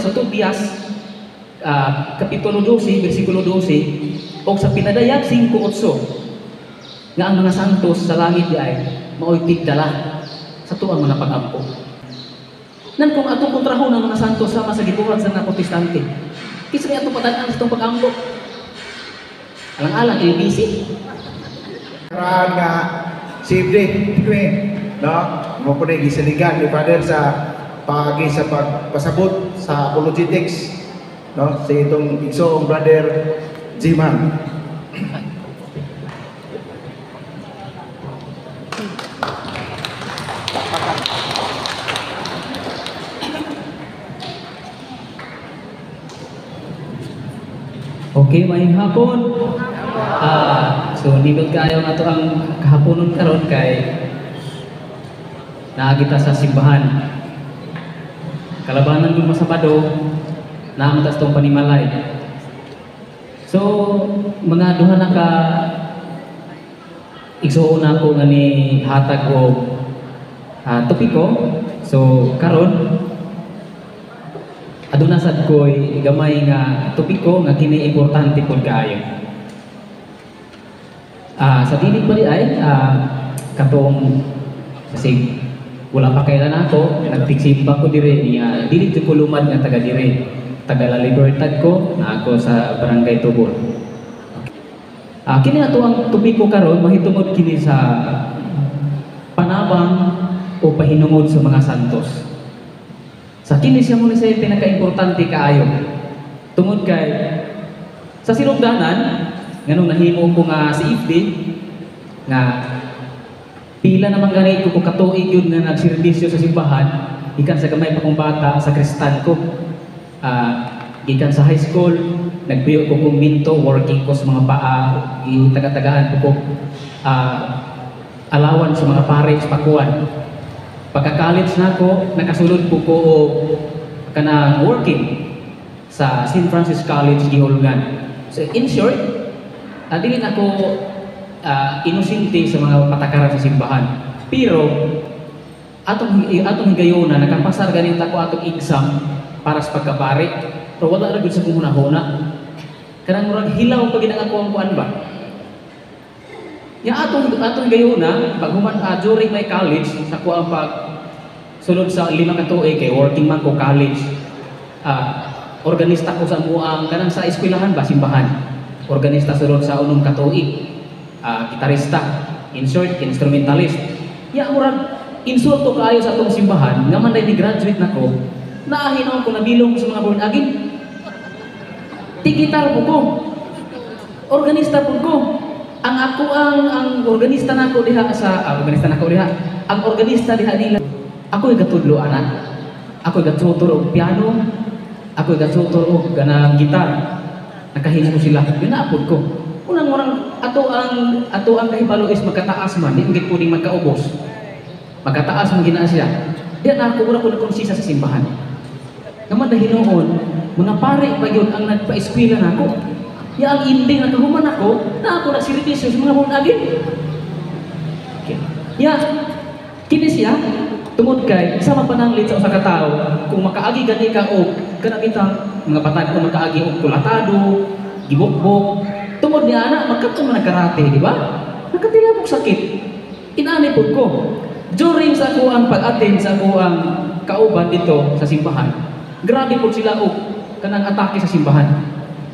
Sa Tobias kapitulo 12 bersikulo 12 o sa Pinadayag 5:8 nga ang mga santos sa langit di ay maoy tigdala sa tuang mga pag-ampo. Nan kung atong kontrahon ang mga santos sama sa gibuhat sa mga Protestante, kinsa may atong patan-an sa atong pag-ampo? Alang-alang LBC. Karaan nga save day kami, no? Mo po na gisaligan ni Father sa paagi sa pagpasabot sa apologetics, no? Sa itong igsoong Brother Jiman. Okay, maayong hapon. So nindot kaayo nga ato ang kahaponon karon kay naa kita sa simbahan. Kalabanan dun Masabado, naa man ta sa atong panimalay. So mga duha na ka igsuon nako nga ni hatag og topiko. So karon aduna sad ko'y gamay nga topiko nga kini importante pud kaayo. Sa dili pa di ay katong kasi wala pa kailan ako nagtigsimba ko dire niya, dili jud ko lumad nga taga dire, taga La Libertad ko, na ako sa Barangay Tubol. Kini ato ang topiko karon mahitungod kini sa panabang o pahinungod sa mga santos. Sa kini siya muna siya pinaka-importante kaayo. Tungod kay sa sinugdanan nganong nahimo ko nga si FD nga pila naman gani ko katuig yun nga nagserbisyo sa simbahan gikan sa gamay pa kong bata sa kristan ko. Gikan sa high school nagpuyo ko kumbinto, working ko sa mga paa, gitaga-tagaan ko alawan sa mga pare sa Pakuan. Pagka-college na ako, nakasulod po ko og kanang working sa St. Francis College Gihulungan. So in short, dili na ako inosente sa mga patakaran sa simbahan. Pero atong higayona nakapasar ganin ako atong exam para sa pagkapare. Pero wala ra gyud sa kong hunahuna. Kanang murag hilaw pa gid ang ako ang kuan ba. Ya atong higayona pag human during my college sa ko ang pag sulod sa 5 ka tuig kay working man ko college. Organista ko sa muang kanang sa eskwelahan ba simbahan. Organista sulod sa 6 ka tuig. Gitarista, in short instrumentalist. Ya murag insulto kaayo sa atong simbahan nga man ni graduate nako. Naahin ko nabilong sa mga born again. Tigitar po ko. Organista po ko. Ang ako ang organista nako diha sa organista nako diha. Ang organista diha nila. Ako'y gatudlo ana. Ako'y gatutor og piano. Ako'y gatutor og ganang gitar. Nakahimo ko sila. Yun na apod ko. Unang murang ato ang kahibalo is magkataas man, di man gid pwedeng magkaubos. Magkataas man ginaa siya. Di na ako mura ko nagkonsisa sa simbahan. Nga man hinuon, mga pare pa yun ang nagpa-eskwela nako. Ya ang ending nakahuman ako, na ako nagserbisyo sa mga born again. Okay. Ya kini siya tungod kay sama pananglit sa usa ka tawo kung makaagi gani ka og kanang mga patag ko makaagi og kulatado, gibukbok. Tungod niya ana magkatong man nagkarate, di ba? Nakatilabok sakit. Inani pud ko. During sa ako ang pag-attend sa ako ang kauban dito sa simbahan, grabe pud sila og kanang atake sa simbahan.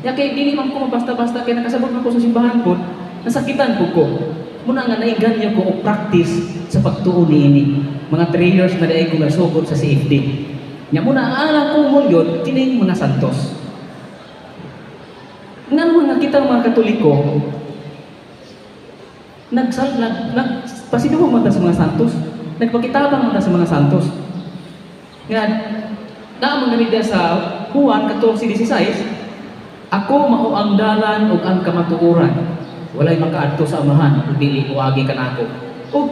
Ya kay dili man ko basta-basta kay nakasabot man ko sa simbahan pud, nasakitan pud ko. Muna nga nainganyo ko og practice sa pagtuo niini. Mga 3 years na dai ko nasugod sa CFD. Nya muna ang alang ko mon gyud kining mga santos. Ngan mga kitang mga Katoliko nagpasinuhong man ta sa mga santos, nagpakitabang man ta sa mga santos. Nga naa man gani sa Juan 14:16, ako mao ang dalan ug ang kamatuoran. Walay makaadto sa Amahan ug dili moagi kanako. Ug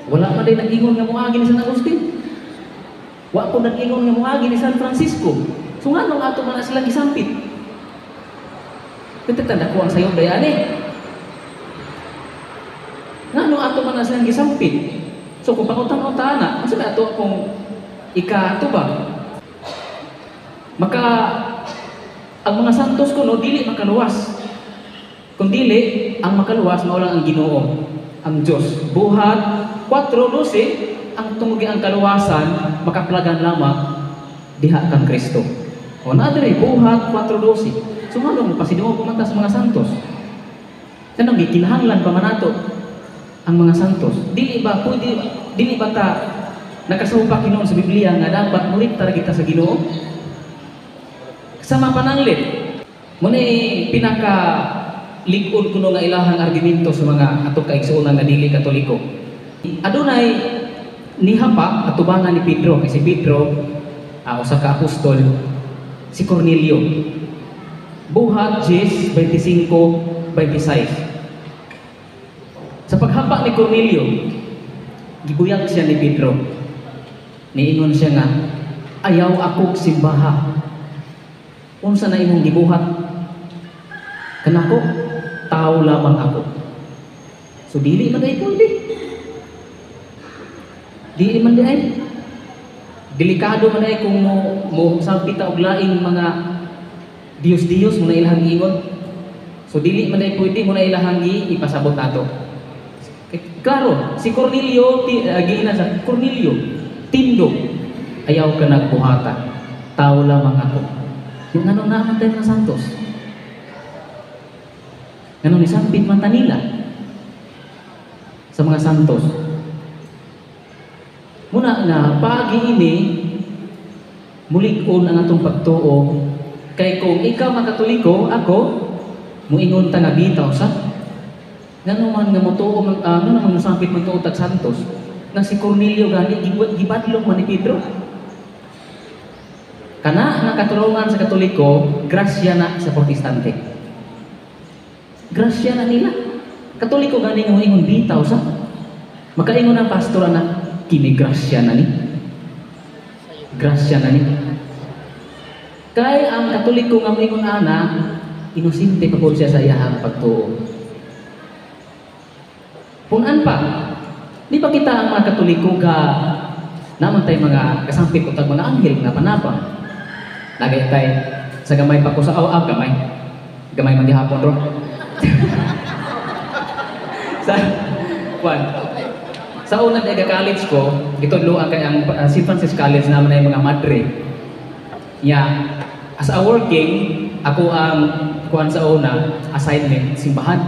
wala man day nag-ingon nga moagi ni San Agustin. Wa ko nag-ingon nga moagi ni San Francisco. So nganong ato man na silang gisampit? Kitatanda ko ang sayop dayani. Ngano ato man na silang gisampit? So kung pangutan-utan na, unsa may ato akong ikatubag? Maka ang mga santos kuno dili makaluwas. Kung dili, ang makaluwas mao lang ang Ginoo, ang Diyos. Buhat 4:12, ang tungod ang kaluwasan makaplagan lamang diha kang Kristo. O naa diri, Buhat 4:12. So ngano mo pasidungog man ta sa mga santos? Kanang gikinahanglan pa man nato ang mga santos? Dili ba pwede, dili ba ta nakasupak hinuon sa Biblia nga dapat murekta ra kita sa Ginoo? Sama pananglit. Mao pinaka lig-on kuno nga ilahang argumento sa mga atong kaigsuonan nga dili Katoliko. Adunay nihapa atubangan ni Pedro, kay si Pedro usa ka apostol, si Cornelio. Buhat 10:25-26. Sa paghapa ni Cornelio, gibuyag siya ni Pedro. Niingon siya nga, "Ayaw ako simbaha. Unsa na imong gibuhat? Kanako, tao lamang ako." So dili man ay pwede. Dili man di ay. Delikado man ay kung mo sampit ta og laing mga Diyos-Diyos, mao na ilahang giingon. So dili man ay pwede, mao na ilahang ipasabot nato. Klaro, si Cornelio, giinan sa Cornelio, "Tindog, ayaw ka nagbuhata. Tao lamang ako." Yung ano naman tayo mga santos? Ngano nisampit man ta nila sa mga santos? Muna nga, pagi ini, mulig-on ang atong pagtuo, kay kung ikaw makatoliko, ako, muingon ta nga bitaw sa ngano man nga motuo man, ngano man mosampit man tuo tag santos nga si Cornelio gani gibadlong man ni Pedro? Kana nga katurungan sa Katoliko, grasya na sa Protestante. Grasya na nila. Katoliko gani nga moingon bitaw sa makaingon ang pastor ana, kini grasya na ni. Grasya na ni. Kay ang Katoliko nga moingon ana, inosente pa po siya sa iyahang pagtuo. Punan pa, di ba kita ang mga Katoliko ga naman tay mga kasampit o tag mga anghel nga panapang. Lagay tay sa gamay pa ko sa aw aw gamay. Gamay man gihapon ro. Sa kwan. Sa una di college ko, gitudloan kay ang St. Francis College naman ay mga madre. Ya, as a working, ako ang kuan sa una assignment simbahan.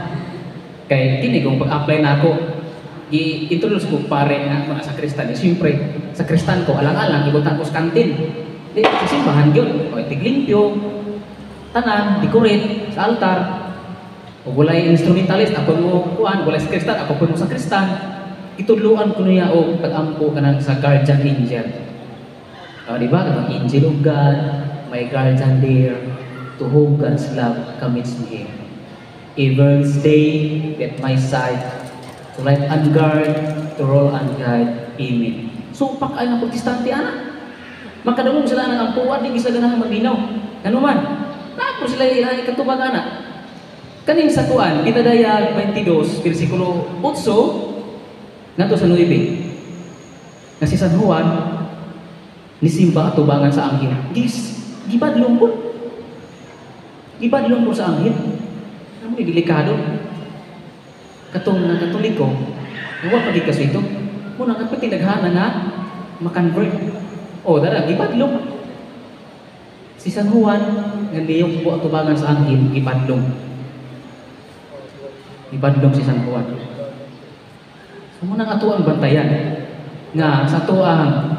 Kay kini kung pag-apply na ako, i-introduce ko pare nga mga sakristan. Eh, siyempre, sakristan ko, alang-alang, ibutang ko sa kantin. Di, sa simbahan yun. O, tiglimpyo, tanan, decorate, sa altar. O walay instrumentalist, ako mo kuan, walay sakristan, ako po mo sakristan. Itudluan ko niya o pag-ampo kanang sa guardian angel. O, di ba? Katong "Angel of God, my guardian dear, to whom God's love commits me here. Ever stay at my side, to light and guard, to rule and guide. Amen." So, pak ay ng Protestante, ana. Makadungog sila ng ampuan, di sila ganahan maglinaw. Ano man? Napo sila ilang ikatubag ana. Kaning sa kuan, Pinadayag 22, versikulo 8, ngadto sa 9. Nga si San Juan, nisimba atubangan sa anghel. Gis, gibadlong po. Gibadlong po sa anghel. Ano ni delikado? Katong nga Katoliko, wa pa gid kaso ito. Muna nga pati naghana nga makonvert. O dara gibadlong. Si San Juan nga niyok po atubangan sa anghel, gibadlong. Gibadlong si San Juan. So muna nga ato ang bantayan nga sa ato ang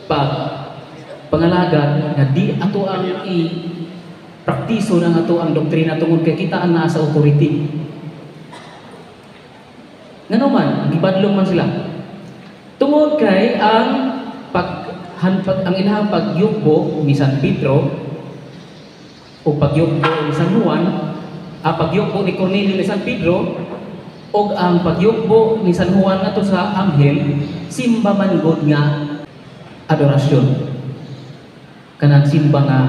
pag pangalagad nga di ato ang i praktiso ng ato ang doktrina tungod kay kita ang nasa authority. Ngano man, gibadlong man sila. Tungod kay ang pag, pag ang ilahang pagyugbo ni San Pedro o pagyugbo ni San Juan, ang pagyugbo ni Cornelio ni San Pedro o ang pagyugbo ni San Juan ngadto sa anghel, simba man gud nga adorasyon. Kanang simba nga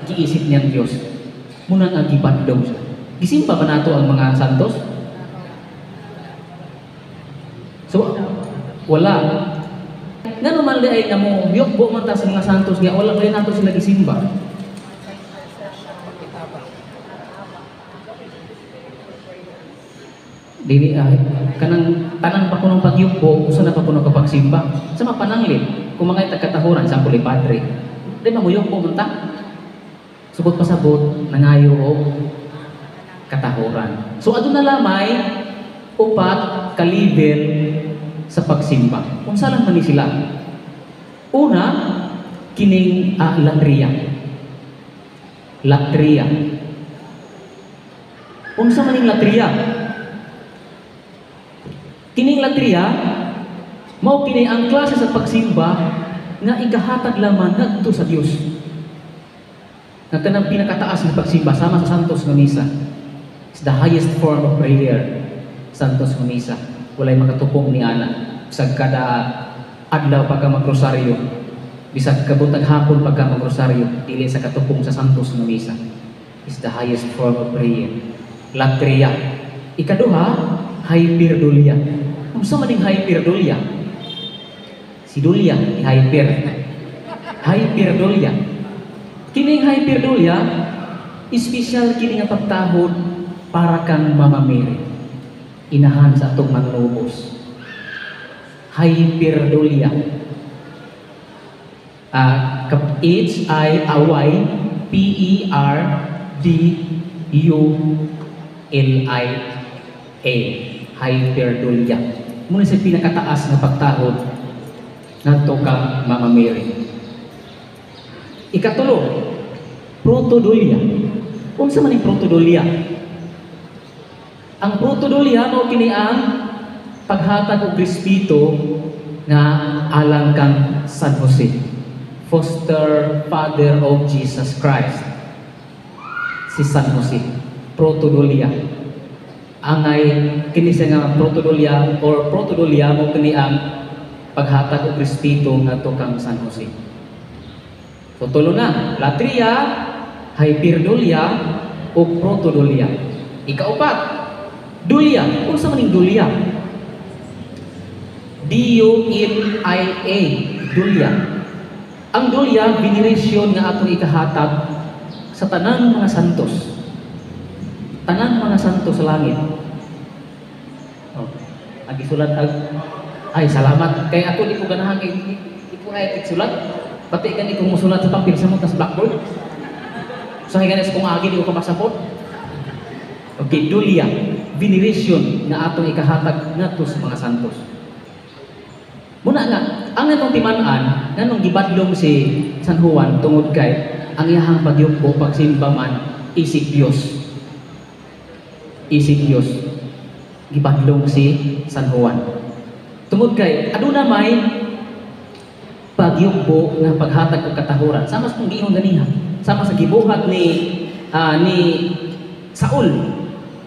giisip niyang Dios. Muna nga gibadlong siya. Gisimba ba nato ang mga santos? So, wala. Ngano man di ay nga mo yukbo man ta sa mga santos nga wala pa nato sila gisimba? Dili ay kanang tanang pa kunong pagyukbo, usa na pa kuno kapagsimba. Sama pananglit kung mga tagkatahuran sa puli padre. Di ba moyukbo man ta? Subot pasabot nangayo og katahuran. So aduna lamay upat ka level sa pagsimba. Unsa lang man ni sila? Una, kining latria. Latria. Unsa man ning latria? Kining latria mao kini ang klase sa pagsimba nga ikahatag lamang ngadto sa Dios. Nga kanang pinakataas nga pagsimba sama sa Santos nga Misa. It's the highest form of prayer. Santos nga Misa. Walay makatupong ni ana. Bisag kada adlaw pagka magrosaryo, bisag kabuntag hapon pagka magrosaryo, dili sa katupong sa Santos nga Misa. It's the highest form of prayer. Latria. Ikaduha, hyperdulia. Unsa man ning hyperdulia? Si Dulia, hyper. Hyperdulia. Kining hyperdulia, espesyal kini nga pagtahod para kang Mama Mary. Inahan sa atong manlubos. Hyperdulia. H I Y P E R D U L I A. Hyperdulia. Muna sa pinakataas nga pagtahod ngadto kang Mama Mary. Ikatulo, protodulia. Unsa man ning protodulia? Ang protodulia mao kini ang paghatag og respeto nga alang kang San Jose, foster father of Jesus Christ. Si San Jose, protodulia. Angay kini siya nga protodulia or protodulia mao kini ang paghatag og respeto ngadto kang San Jose. So tulo na, latria, hyperdulia ug protodulia. Ikaupat, dulia. Unsa man ning dulia? D U L I A, dulia. Ang dulia, veneration nga atong ikahatag sa tanang mga santos. Tanang mga santos sa langit. Oh, ang gisulat ag ay salamat kay ako di ko ganahan kay di ko ay sulat. Pati gani kung musulat sa papel sa mo tas blackboard. Usahay gani sa kung agi di ko kamasapot. Okay, dulia, veneration nga atong ikahatag ngadto sa mga santos. Muna nga, ang atong timan-an, nganong gibadlong si San Juan tungod kay ang iyahang pagyugbo pagsimba man isip Dios. Isip Dios. Gibadlong si San Juan. Tungod kay aduna may pagyugbo nga paghatag og katahuran. Sama sa kung giingon ganiha, sama sa gibuhat ni Saul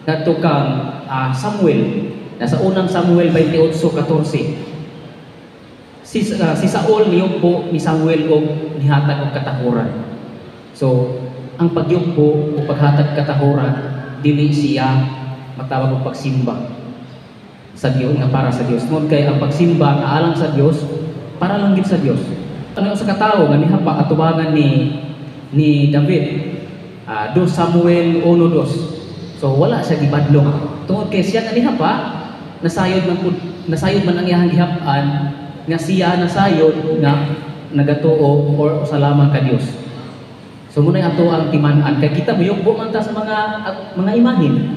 ngadto kang Samuel. Nasa unang Samuel 28:14. Si Saul niyugbo ni Samuel og nihatag og katahuran. So, ang pagyugbo o paghatag katahuran dili siya matawag og pagsimba sa Dios nga para sa Dios. Tungod kay ang pagsimba nga alang sa Dios para lang gid sa Dios. Ano sa katawo nga nihapa atubangan ni David, 2 Samuel 1:2. So wala siya gibadlong. Tungod kay siya nga nihapa nasayod man ang iyang gihap-an nga siya nasayod nga nagatuo or usa lamang ka Dios. So muna ato ang timan-an kay kita muyugbo man ta sa mga imahin.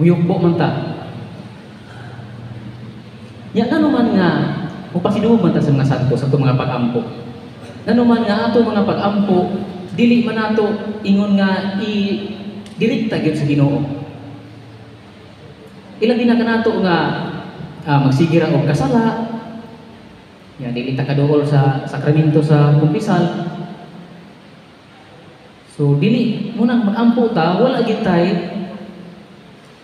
Muyugbo man ta. Nya ngano man nga mupasidungog man ta sa mga santos sa atong mga pag-ampo. Ngano man nga ato mga pag-ampo dili man nato ingon nga i direkta gyud sa Ginoo. Ilang din na kanato nga magsige ra og kasala. Nya dili ta kaduol sa sakramento sa kumpisal. So dili munang mag-ampo ta, wala gyud tay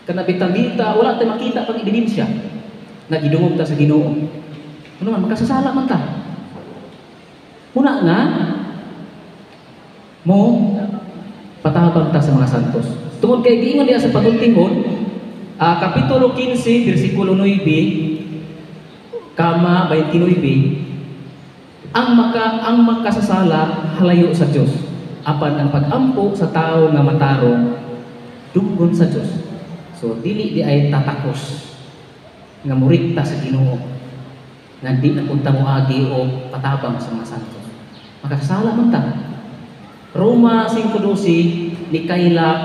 kanabitang-gita, wala tay makita pang ebidensya nga gidungog ta sa Ginoo. Kuno man makasasala man ta. Muna nga mo patabang ta sa mga santos. Tungod kay giingon diha sa pagultihon, Kapitulo 15 bersikulo 9, kama 29, ang makasasala halayo sa Dios, apan ang pagampo sa tao nga matarong dunggon sa Dios. So dili di ay tatakos nga murikta sa Ginoo nga di na punta moagi o patabang sa mga santos. Makasasala man ta. Roma 5:12, ni kaylap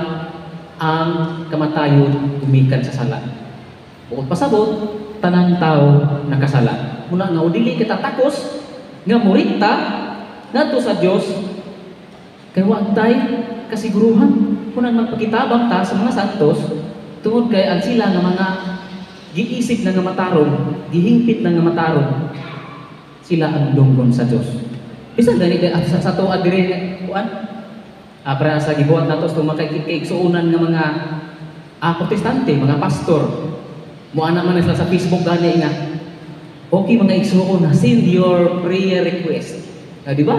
ang kamatayon gumikan sa sala. Bukod pasabot, tanang tao nakasala. Muna nga dili kita takos nga murikta ngadto sa Dios kay wa tay kasiguruhan. Kung magpakitabang ta sa mga santos tungod kay ang sila nga mga giisip na nga matarong, gihingpit na nga matarong, sila ang dunggon sa Dios. Bisan gani at sa tuwa diri kuan para sa gibuhat nato sa mga kaigsuonan nga mga Protestante, mga pastor. Muana man na sila sa Facebook gani nga, "Okay mga igsuon na, send your prayer request." Di ba?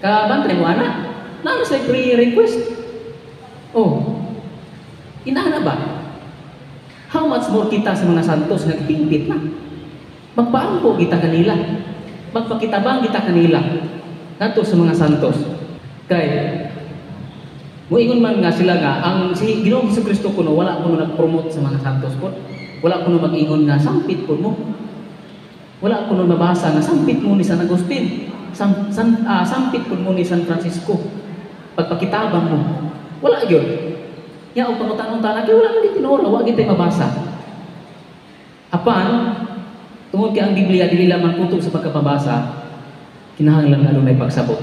Kabantay mo ana. Naa sa prayer request. Oh. Inana ba? How much more kita sa mga santos nga hingpit na? Magpaampo kita kanila. Magpakitabang kita kanila. Ngadto sa mga santos. Kay muingon man nga sila nga ang si Ginoong Kristo kuno wala kuno nag-promote sa mga santos po. Wala kuno mag-ingon nga sampit po mo. Wala kuno mabasa nga sampit mo ni San Agustin. Sampit po mo ni San Francisco. Pagpakitabang mo. Wala gyud. Ya og pangutan-on ta kay wala man tinuod, wa gyud tay mabasa. Apan tungod kay ang Biblia dili lamang kutob sa pagkapabasa, kinahanglan nga adunay pagsabot.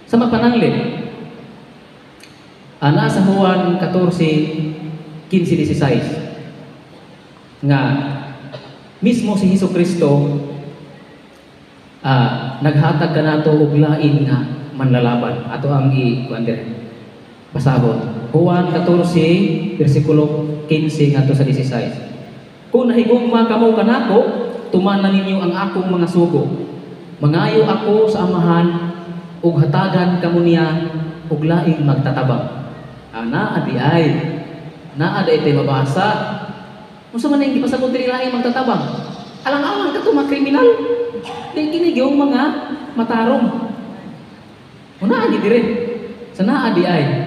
Sa mapananglit, ana sa Juan 14, 15, 16 nga mismo si Hesus Kristo naghatag kanato og lain nga manlalaban. Ato ang i kuan dire. Basahon. Juan 14 bersikulo 15 ngadto sa 16. "Kung nahigugma kamo kanako, tumanan ninyo ang akong mga sugo. Mangayo ako sa Amahan ug hatagan kamo niya og laing magtatabang." Ana adi ay naa da itay mabasa. Unsa man ang gipasabot diri, laing magtatabang? Alang-alang kato mga kriminal. Di kini gyud mga matarong. Una agi dire. Sa naa di ay.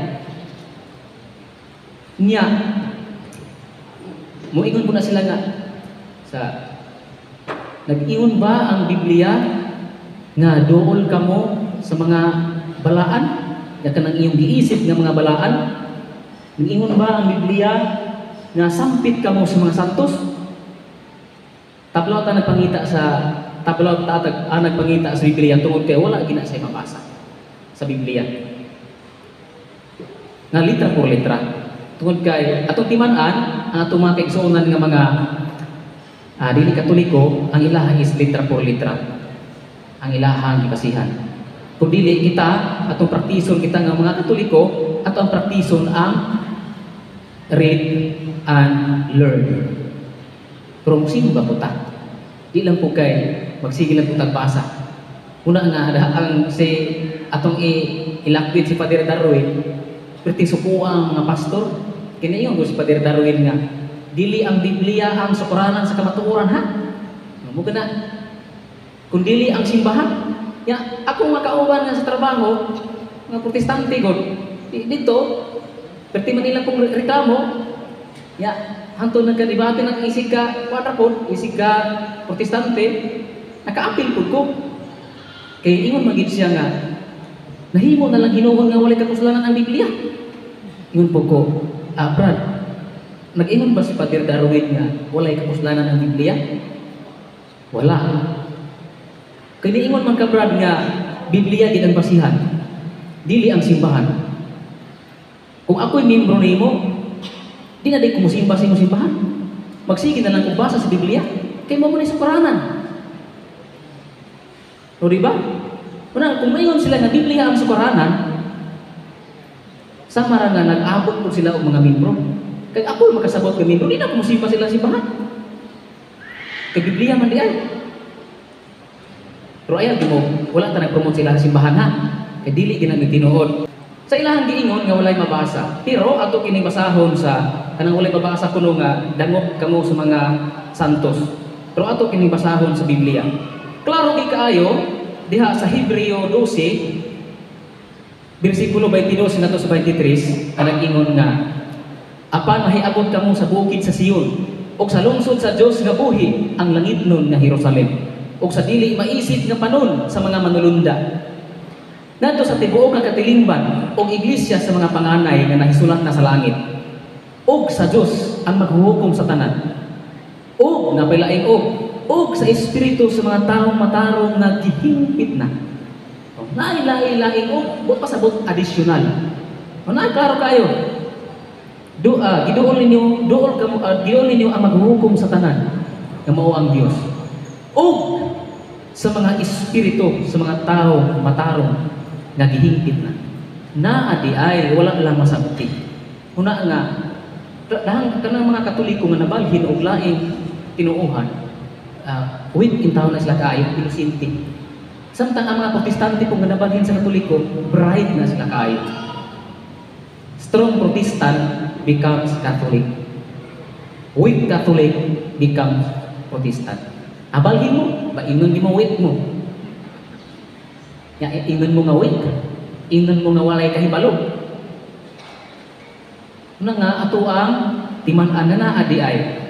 Nya moingon po na sila nga sa nag-ingon ba ang Biblia nga duol kamo sa mga balaan, nga kanang iyong giisip nga mga balaan? Nag-ingon ba ang Biblia nga sampit kamo sa mga santos? Tablaw ta nagpangita sa tablaw ta nagpangita sa Biblia tungod kay wala gina say mabasa sa Biblia nga litra por litra, tungod kay atong timan-an ang atong mga kaigsuonan nga mga dili Katoliko, ang ilaha is litra por litra ang ilahang gibasihan. Kung dili kita, atong praktison, kita nga mga Katoliko, ato ang praktison ang read and learn. Pero musimba po ta, di lang po kay magsige lang po tagbasa. Una nga ang si atong ilakwit si Father Darwin, perti suko ang mga pastor. Kini yung si Father Darwin nga dili ang Biblia ang sukuranan sa kamatuoran, ha. Mo na kung dili ang simbahan. Ya, ako makauban nga sa trabaho, mga Protestante god. Dito, perti man nila kong reklamo, ya, hantod nagkadebate ng isig ka, kuan ra pod, isig ka Protestante, nakaapil pud ko. Kay ingon man gid siya nga nahimo na lang hinuon nga walay kapuslanan ang Biblia. Ingon po ko, "Ah, Brad, nag-ingon ba si Father Darwin nga walay kapuslanan ang Biblia?" Wala. Kay niingon man ka, Brad, nga Biblia gid ang basihan, dili ang simbahan. Kung ako'y membro nimo, di na di ko musimba sa imong simbahan. Magsige na lang kung basa sa Biblia, kay mo ni sukuranan. O di ba? Una, kung maingon sila nga Biblia ang sukuranan, sama ra nga nag-abot po sila og mga membro. Kay ako makasabot ka membro, di na ko musimba sila sa simbahan. Kay Biblia man di ay. Pero ayaw di mo, wala ta nag-promote sila sa simbahan, ha. Kay dili ginamit tinuod. Sa ilahang giingon nga walay mabasa. Pero ato kining basahon sa kanang walay mabasa kuno nga dangop kamo sa mga santos. Pero ato kining basahon sa Biblia. Klaro kay kaayo diha sa Hebreo 12 bersikulo 22 ngadto sa 23 ang nag-ingon nga, "Apan mahiabot kamo sa bukid sa Sion ug sa lungsod sa Dios nga buhi, ang langitnon nga Jerusalem, ug sa dili maisip nga panon sa mga manulunda, ngadto sa tibuok nga katilingban ug iglesia sa mga panganay nga nahisulat na sa langit, ug sa Dios ang maghuhukom sa tanan," ug napilaing og "ug sa espiritu sa mga taong matarong nga gihingpit na." Oh, lain lain og buot pasabot additional. O na klaro kayo. Do giduol ninyo, duol kamo, giduol ninyo ang maghuhukom sa tanan nga mao ang Dios. Ug sa mga espiritu sa mga tao matarong nga gihingpit na. Naa di ay, wala lang masabti. Una nga dahang kanang mga Katoliko nga nabalhin og laing tinuohan, weak intawon na sila kaayo, inosente. Samtang ang mga Protestante kung nga nabalhin sa Katoliko, bright na sila kaayo. Strong Protestant becomes Catholic. Weak Catholic becomes Protestant. Abalhin mo, ba ingon mo weak mo. Ya, ingon mo nga weak, ingon mo nga walay kahibalo. Una nga ato ang timan-an na naa di ay.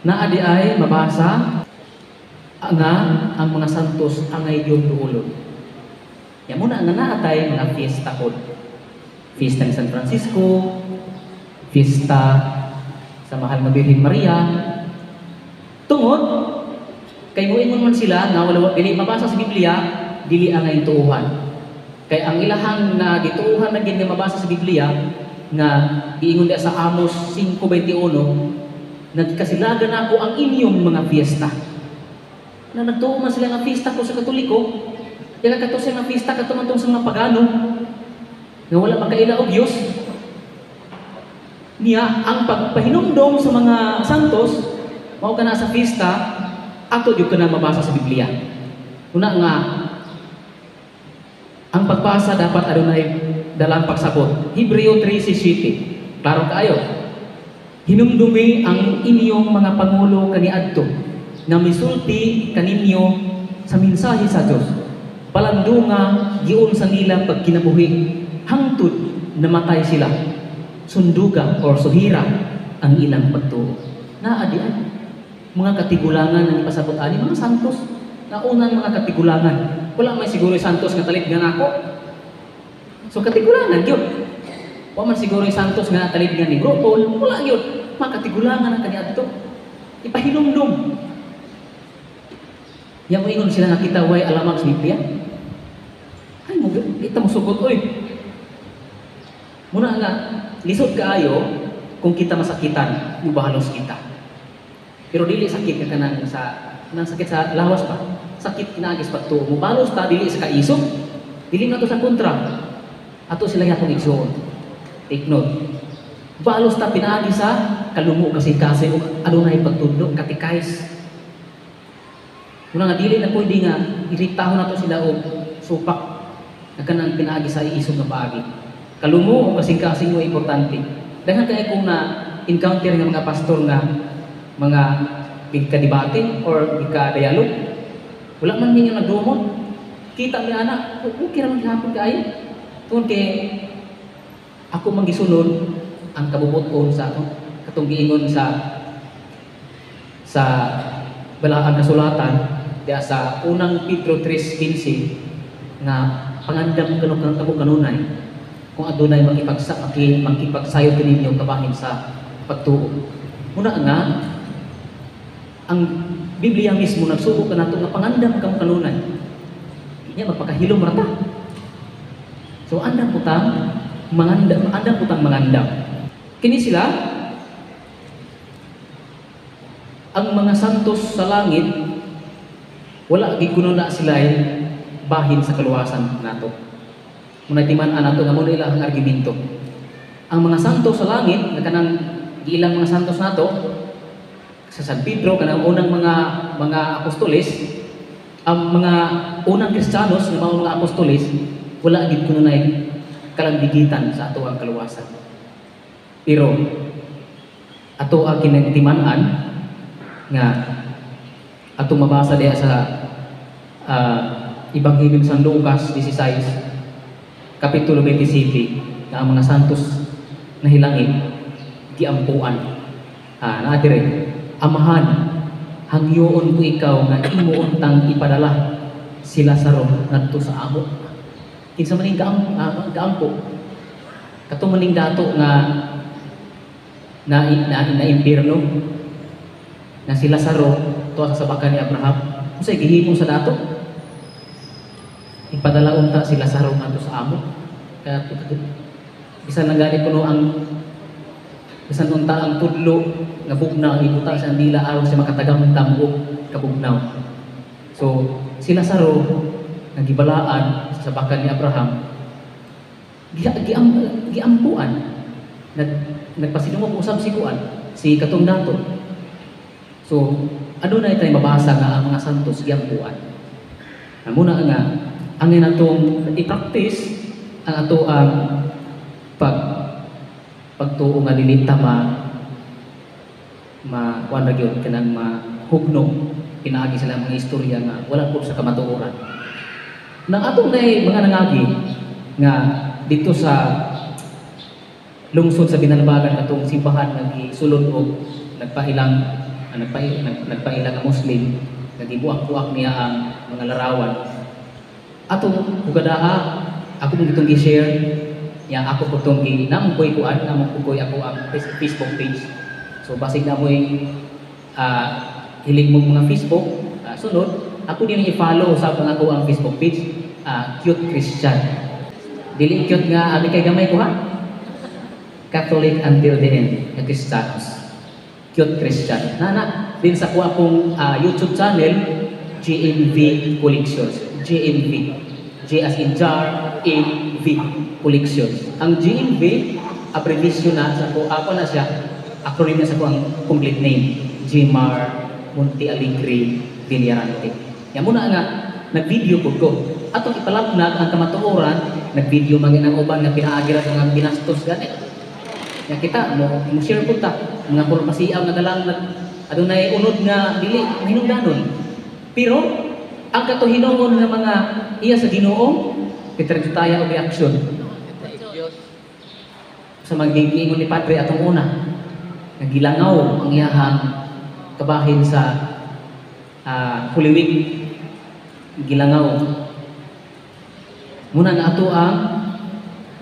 Naa di ay mabasa nga ang mga santos angay gyud duolon. Ya muna nga naatay mga fiesta pod. Fiesta ni San Francisco, fiesta sa Mahal nga Birhen Maria. Tungod kay moingon man sila nga wala, dili mabasa sa Biblia, dili angay tuuhan. Kay ang ilahang na gituuhan na gid nga mabasa sa Biblia nga giingon diya sa Amos 5:21, "Nagkasilagan ako ang inyong mga fiesta." Na nagtuo man sila nga fiesta ko sa Katoliko, kaya kato siya nga fiesta kato man tong sa mga pagano nga wala makaila og Dios. Niya ang pagpahinumdom sa mga santos mao kana sa fiesta, ato jud kana mabasa sa Biblia. Una nga ang pagbasa dapat adunay dalang pagsabot. Hebreo 13:7. Klaro kaayo. "Hinumdumi ang inyong mga pangulo kaniadto nga misulti kaninyo sa mensahe sa Dios. Palandunga giunsa nila pagkinabuhi hangtod namatay sila. Sunduga or suhira ang ilang pagtuo." Naa di ay mga katigulangan ang ipasabot ani, mga santos. Naunang mga katigulangan. Wala may siguro yung santos nga talit nga nako. So katigulangan gyud. Wa man siguro yung santos nga talit nga ni Bro Paul, wala gyud. Mga katigulangan ang kaniadto. Ipahinumdum. Yang moingon sila nga kita way alamag sa Biblia. Ay mo kita mo sugot oy. Muna nga lisod kaayo kung kita masakitan, mubahalos kita. Pero dili sakit ka kanang sa nang sakit sa lawas pa. Sakit pinaagi sa pagtuo. Mubalos ta dili sa kaisog. Dili na to sa kontra. Ato sila yapong igsuon. Take note. Balos ta pinaagi sa kalumo kasi kasi ug adunay pagtudlo, katikais. Muna nga dili na pwede nga iritahon nato sila og supak na kanang pinaagi sa iisog nga paagi. Kalumo o kasing-kasing mo importante. Daghan kay kung na encounter nga mga pastor nga mga gika-debate or gika-dialogue. Wala man ninyo nagdumot. Kita mi ana, okay ra man gihapon kaayo. Tungod kay ako man gisunod ang kabubut-on sa atong katong giingon sa Balaang Kasulatan diya sa Unang Pedro 3:15 nga pangandam kanu kamo kanunay kung adunay makipagsayod kaninyo kabahin sa pagtuo. Muna nga ang Biblia mismo nagsugo kanato nga pangandam kamo kanunay. Nya magpakahilom ra ta. So andam putang mangandam, andam putang mangandam. Kini sila ang mga santos sa langit, wala gid kuno na sila bahin sa kaluwasan nato. Muna timan-an nato nga muna ila ang argumento. Ang mga santos sa langit nga kanang giilang mga santos nato sa San Pedro, kanang unang mga apostoles, ang mga unang Kristiyanos nga mao mga apostoles, wala gid kuno nay kalambigitan sa ato ang kaluwasan. Pero ato ang kinatiman-an nga Atong mabasa diha sa Ebanghelyo San Lucas 16, Kapitulo 27, nga ang mga santos na hilangit giampuan. Naa dire, "Amahan, hangyoon ko ikaw nga imo untang ipadala si Lazaro ngadto sa amo." Kinsa man ning gaampo? Kato man ning dato nga na na, na impierno na si Lazaro tuwa sa sabakan ni Abraham. Unsay gihimo sa dato? Ipadala unta si Lazaro ngadto sa amo. Kaya bisan lang gani kuno ang bisan unta ang tudlo nga bugnaw ibuta sa dila aron siya makatagamtam og kabugnaw. So si Lazaro nga gibalaan sa sabakan ni Abraham, giampuan, nagpasidungog usab si kuan, si katong dato. So adunay tay mabasa nga ang mga santos giampuan. Muna nga ang natong i-practice ang ato ang pagtuo nga dili ta ma ma kuan ra gyud kanang mahugno pinaagi sila mga istorya nga wala po sa kamatuoran. Nang atong nay mga nangagi nga dito sa lungsod sa Binalbagan, atong simbahan nga gisulod og nagpailang nga Muslim nga gibuak-buak niya ang mga larawan atong hugadaa. Ako mong itong gi-share ya, ako po itong gi namong koy kuan, namong ko ako ang Facebook page. So basig na mo'y hilig mong mga Facebook, sunod ako din i-follow sa ang ako ang Facebook page, Cute Christian. Dili cute nga abi kay gamay ko ha, Catholic until the end nga Kristiyanos, Cute Christian nana din sa kuha akong YouTube channel, GMV Collections. GMV, G as in jar, A V Collections. Ang GMV, abbreviation na sa ko, ako na siya, acronym na sa ko ang complete name, Gmar Monte Alegre Villarante. Yan muna nga nag-video ko ko atong ipalapnag ang kamatuoran. Nag-video man ang uban nga pinaagi ra nga binastos gani. Ya kita mo mo share pud ta mga purmasiyaw nga dalang nag adunay unod nga dili mahinungdanon. Pero ang katuhinongon nga mga iya sa Ginoo, kita taya og reaksyon sa magigingon ni Padre atong una, nagilangaw ang iyahang kabahin sa Holy Week, gilangaw. Muna nga ato ang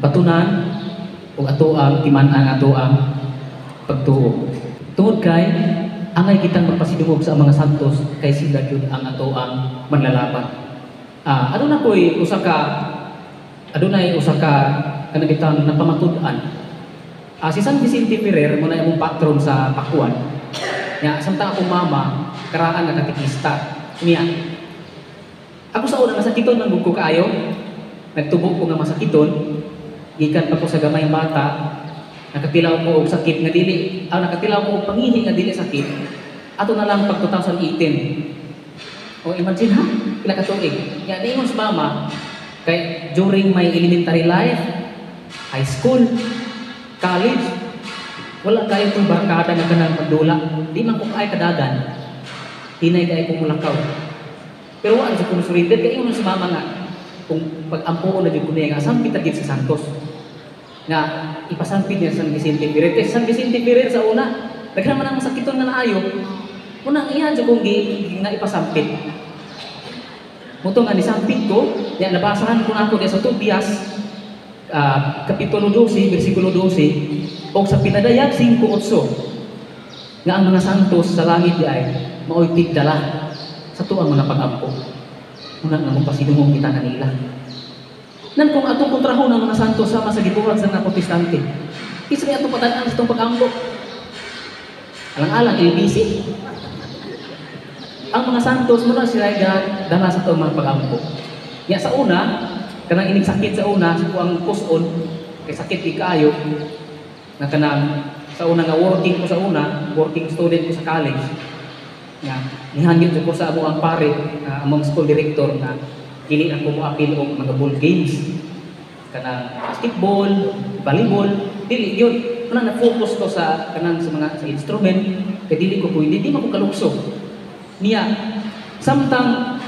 batunan o ato ang timan-an, ato ang pagtuo tungod kay angay kitang magpasidungog sa mga santos kay sila gyud ang ato ang manlalaban. Aduna ko'y usa ka adunay usa ka kanang bitang napamatud-an. Si San Vicente Ferrer mo na imong patron sa Pakuan. Nya samtang akong mama karaan nga katekista. Niya ako sa una masakiton man gud ko kaayo. Nagtubo ko nga masakiton gikan pa ko sa gamay bata. Nakatilaw ko og sakit nga dili, nakatilaw ko og pangihi nga dili sakit. Ato na lang pag 2018. O imagine ha, pila ka tuig. Nya niingon sa mama kay during my elementary life, high school, college, wala kayo itong barkada nga kanang magdula. Di man ko kaay kadagan. Hinay kay ko mulakaw. Pero wala sa kong surrender kay ingon sa mama nga kung pag-ampo na jud ko niya nga sampit ra gid sa Santos. Nga ipasampit niya sa San Vicente Ferrer. Kay San Vicente Ferrer sa una, daghan man ang masakiton nga naayo. Una ang iya jud kong nga ipasampit. Muto nga nisampit ko, ya nabasahan ko nako diya sa Tobias Kapitulo 12, versikulo 12, o sa Pinadayag 5:8, nga ang mga santos sa langit di ay maoy tigdala sa tuang mga pag-ampo. Una nga magpasidungog kita kanila. Nan kung atong kontrahon ang mga santos sama sa gibuhat sa mga Protestante, kinsa may atong patan-an sa atong pag-ampo? Alang-alang LBC. Ang mga santos muna sila dala sa atong mga pag-ampo. Ya sa una, kanang inig sakit sa una, sa kuang kuson, kay sakit di kaayo, na kanang sa una nga working ko sa una, working student ko sa college, nga nihangyo ko sa amo ang pare, among school director nga dili na ko moapil og mga ball games, kanang basketball, volleyball, dili yun. Una na focus ko sa kanang sa mga sa instrument, kay dili ko pwede, di man ko kalukso. Niya, Samtang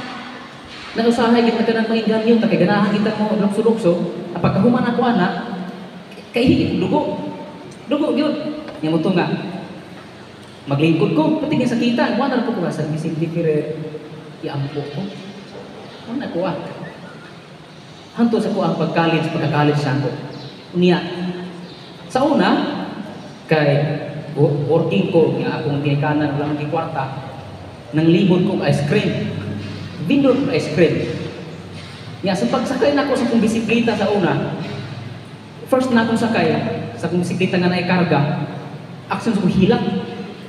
nausahay gid na kanang mangingganyo ta kay ganahan kita mo lukso-lukso, ang pagkahuman ako ana, kay dugo. Dugo gyud. Nya mo to nga maglingkod ko, pati nga sakitan, wala na po ko sa Vicente Ferrer, iampo ko. Wala ko ah. Hanto sa ko ang pag-college, pagka-college sa ako. Unya, sa una, kay working ko, nga akong ginikanan, wala akong kwarta, nang libot ko ice cream. Bindot ko ice cream. Nya, sa pagsakay nako sa akong bisikleta sa una, first na akong sakay, sa akong bisikleta nga naikarga, action sa akong hilak.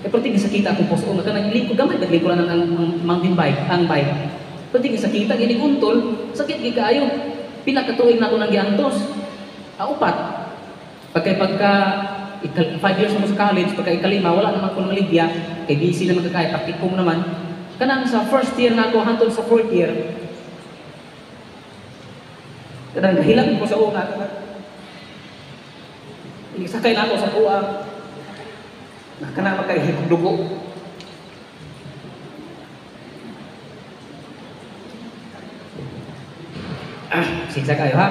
Kaya perti nga sakita akong puso, nga kanang lingkod gamay, naglingkod lang ang mountain bike, ang bike. Perti nga sakita, gini untol, sakit gid kaayo. Pila ka tuig na ako nang giantos. Upat. Pagka pagka 5 years mo sa college, pagka ikalima, wala naman ko maligya, kay busy naman kakaya, praktikum naman. Kanang sa first year na ako, hantod sa fourth year, kanang gahilang ko sa una, sakay na ako sa kuha, kanang magkahikog dugo. Sinsa kayo ha?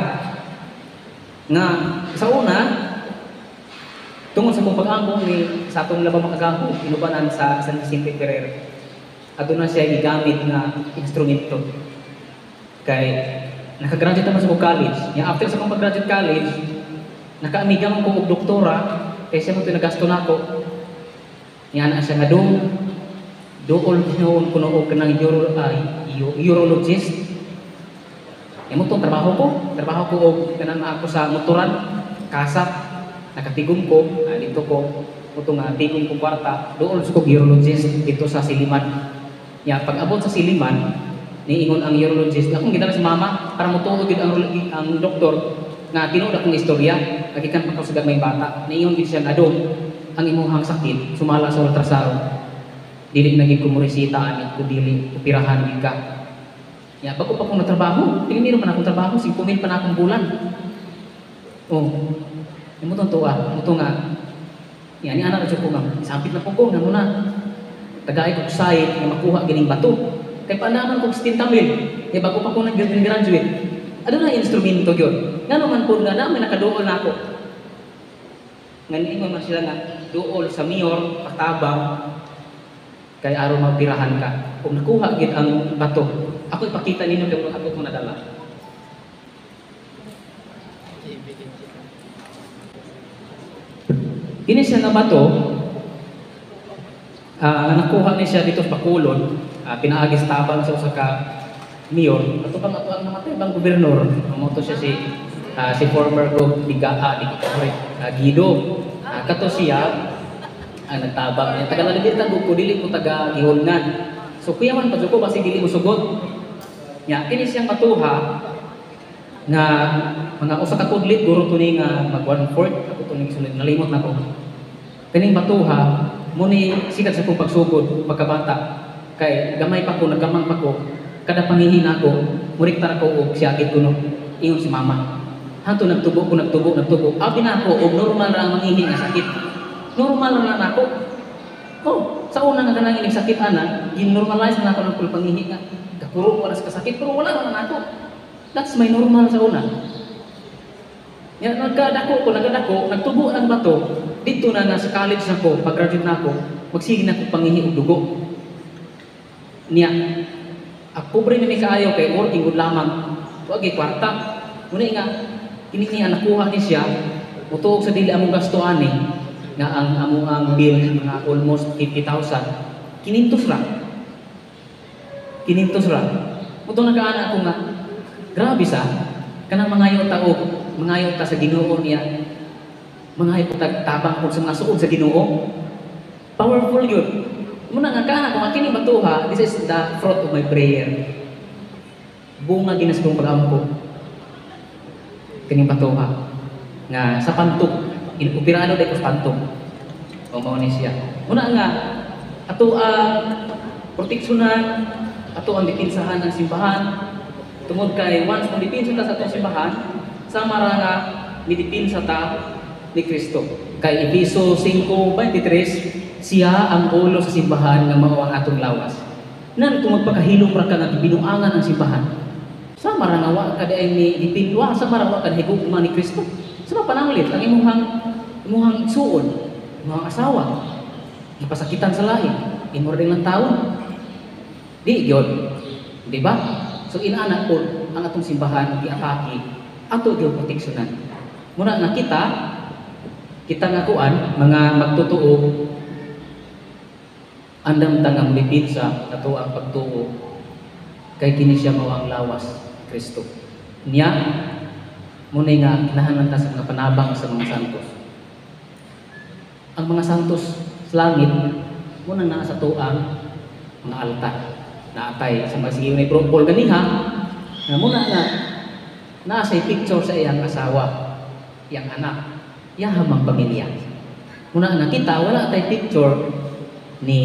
Nga, sa una, tungod sa kong pag-ambong ni sa atong labang makagaho, inubanan sa San Vicente Ferrer. Aduna siya gigamit nga instrumento. Kay nakagraduate naman sa kong college. Nya after sa kong pag-graduate college, nakaamiga man ko og doktora, kay siya mo tinagasto nako. Nya ana siya nga dong duol hinuon kuno og kanang urologist. Imo tong trabaho ko og kanang ako sa motoran, kasa, nakatigom ko, dito ko, uto nga tigom ko kwarta, duol sa kog urologist dito sa Siliman. Ya, pag abot sa Siliman, niingon ang urologist, akong gidala si mama para motuo gid ang doktor nga tinuod akong istorya, nagikan pa ko sa gamay bata. Niingon gid siya nga dong ang imuhang sakit sumala sa ultrasound. Dili na gid ko moresita ani ko dili operahan gid ka. Ya, bago pa akong natrabaho, primero pa na akong trabaho, 5,000 pa na akong bulan. Oh, imo tong tuwa, mo to nga. Ya, ni ana ra jud ko nga, sampit na po ko nga muna. Tagay ko site nga makuha gining bato. Kay paanaman kog 70,000. Ya bago pa ko nag-graduate. Aduna instrumento gyud. Ngano man pud nga na may nakaduol nako. Nga niingon man sila nga duol sa mayor patabang kay aron mapirahan ka. Kung nakuha gid ang bato, ako ipakita ninyo kay ako itong nadala. Kini siya nga bato, nakuha ni siya dito sa Bacolod, pinaagis tabang sa usa ka mayor. Ato bang ato ang namatay bang gobernador? Mo to siya si former Gov Guido. Kato siya ang nagtabang niya. Taga Lalibirta ko dili ko taga Gihulngan. So kuyaman pa jud ko basi dili mo sugot. Nya kini siyang batuha nga mga usa ka kudlit guro to ni nga mag 1/4 ako to ning sunod nalimot nako. Kining batuha mo ni sikat sa akong pagsugod pagkabata kay gamay pa ko nagkamang pa ko kada pangihi nako murekta ra ko og siyagit kuno ingon si mama. Hanto nagtubo ko nagtubo nagtubo abi nako og normal ra ang mangihi nga sakit. Normal ra nako. Oh, sa una nga kanang ining sakit ana, ginormalize na nako ng pangihi nga gakuro ko sa kasakit pero wala ra nako. That's my normal sa una. Ya nagkadako ko nagkadako nagtubo ang bato dito na nga sa college nako pag-graduate nako magsige na ko pangihi og dugo. Niya ako pobre ni kaayo kay working gud lamang wa gyud kwarta. Muna nga kini niya nakuha ni siya mutuog sa dili among gasto ani nga ang amo ang bill mga almost 50,000 kinintos ra. Kinintos ra. Muto nagaana ako nga grabe sa kanang mangayo ta og mangayo ta sa Ginoo niya. Mangayo ta tabang kung sa mga suod sa Ginoo. Powerful yun. Muna nga kana kung kini batuha, this is the fruit of my prayer. Bunga ginas kong pag-ampo. Kining batuha nga sa pantog, inopirado dai ko sa pantog. O mao ni siya. Muna nga ato ang proteksyonan, ato ang depensahan ang simbahan. Tungod kay once kung depensa ta sa atong simbahan, sama ra nga midepensa ta ni Kristo. Kay Efeso 5:23, siya ang ulo sa simbahan nga mao ang atong lawas. Nan kung magpakahilom ra ka nga binuangan ang simbahan. Sama ra nga wa ka diay ni gipinwa, sama ra wa ka higugma ni Kristo. Sama pananglit ang imuhang igsuon, imuhang asawa. Gipasakitan sa lain, imo ra lang taon. Di gyud. Di ba? So inana po ang atong simbahan giatake, ato gyud proteksyonan. Muna nga kita kita nga kuan mga magtotoo, andam ta nga modepensa ato ang pagtuo kay kini siya mao ang lawas ni Kristo. Niya muna nga kinahanglan ta sa mga panabang sa mga santos. Ang mga santos sa langit muna naa sa tuang mga altar. Naatay sa mga sige ni Bro Paul ganiha nga muna nga naa sa picture sa iyang asawa, iyang anak, iyang mang pamilya. Muna nga kita wala tay picture ni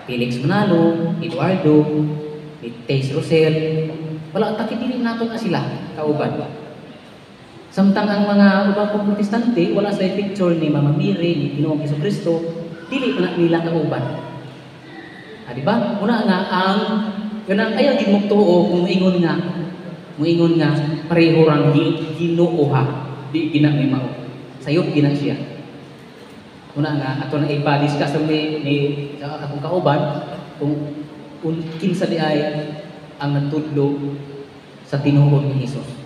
Felix Manalo, Eduardo, ni Tace Rosel. Wala ta, dili nato na sila kauban. Samtang ang mga ubang pong Protestante, wala sila picture ni Mama Mary, ni Ginoong Kristo, dili pa na nila kauban. Ah, di ba? Una nga ang kanang ayaw gid mo kung moingon nga pareho rang Ginoo ha, di gina may mao. Sayop gina siya. Una nga ato na ipa-discuss ni sa akong kauban kung kinsa di ay ang nagtudlo sa tinuod ni Jesus.